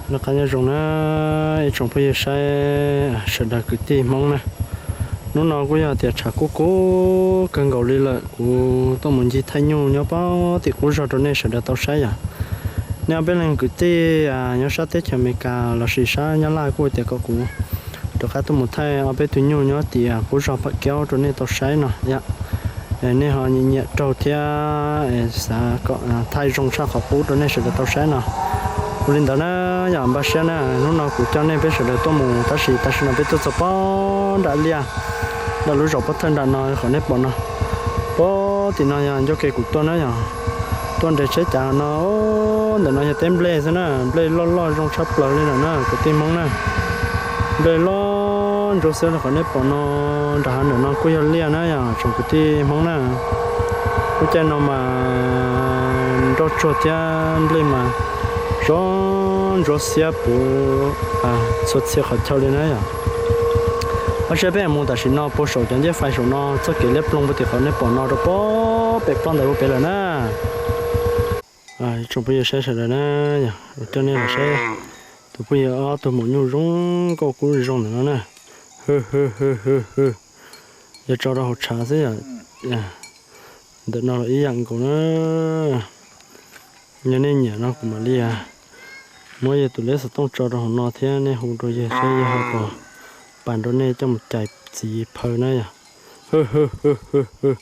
Noj qab nyob zoo na, ib tsoom phooj ywg saib, sawv daws kwv tij Hmoob na. Hnub no kuj yog tias tshav kub kub kawg nkaus li lawm, kuv tuaj mus ncig thaij nyuj nyob pem tim qub zog rau nej sawv daws tau saib yom. Nej ob peb leeg kwv tij nyob sab teb chaws Amelikas lossis sab Nyab Laj kuj tias kom kuv rov qab tuaj mus thaij ob peb tug nyuj nyob tim qub zog Pham Kaub rau nej tau saib no yom. Nej ho nyiam nyiam raug thiab xav kom thaij zoo tshaj qhov qub rau nej sawv daws tau saib no. Ua li ntawd na, yog npaj siab na, hnub no kuv coj nej peb sawv daws tuaj mus tab sis tam sim no peb tuaj txog pem nram liaj, nram lub zos pob thawj nram no qhov nej pom no. Pem tim no yog ncauj ke kuv tuaj na yom. Tuaj nres tsheb cav no, ntawm no yog teb nplej xwb na, nplej loj loj zoo tshaj plaws li lawm na kwv tij Hmoob na. Nplej loj ntsuab xiab li qhov nej pom no, nram hav ntawm no kuj yog liaj na yom tsoom kwv tij Hmoob na. Lub caij no mas nroj tsuag thiab nplej mas zoo ntsuab xiab puv txhua txhia qhov chaw li na yom. Npaj siab peb mus tam sim no puag saum cov ncej fais saum no txoj kev liab ploog puag tim qhov nej pom no rau pem ploj ntawd ua pem lawm na. Tsoom phooj ywg saib sawv daws na, yog coj nej los saib tus phooj ywg ob tug maum nyuj zoo nkauj kub zoo ntawm no na. Hwj hwj hwj hwj hwj. Yog tso rau hauv tshav xwb yom. Ntawm no los ib yam nkaus na. Yog nej nyiam no kuv mam li muab yawg tus leb xov tooj tso rau hauv no thiab nej hu rau yawg saib yawg ho puas pam nrog nej coj mus cais txiv phaw na yom. Hwj hwj hwj hwj hwj.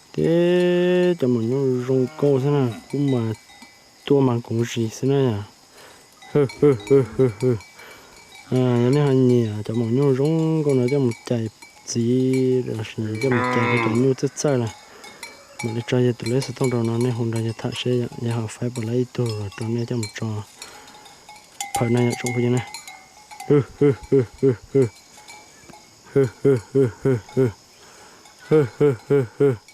Tib cov maum nyuj zoo nkauj xwb na, kub mas tuaj mas koov zis xwb na yom. Hwj hwj hwj hwj hwj. Yog nej ho nyiam cov maum nyuj zoo nkauj no coj mus cais txiv los sis coj mus cais rau cov nyuj txawj txawj na, mam li tso yawg tus leb xov tooj rau no nej hu nrog yawg tham seb yawg ho faib puas laib ib tug rau nej coj mus tso phaw na yom tsoom phooj ywg na. Hwj hwj hwj hwj hwj. Hwj hwj hwj hwj hwj. Hwj hwj hwj hwj.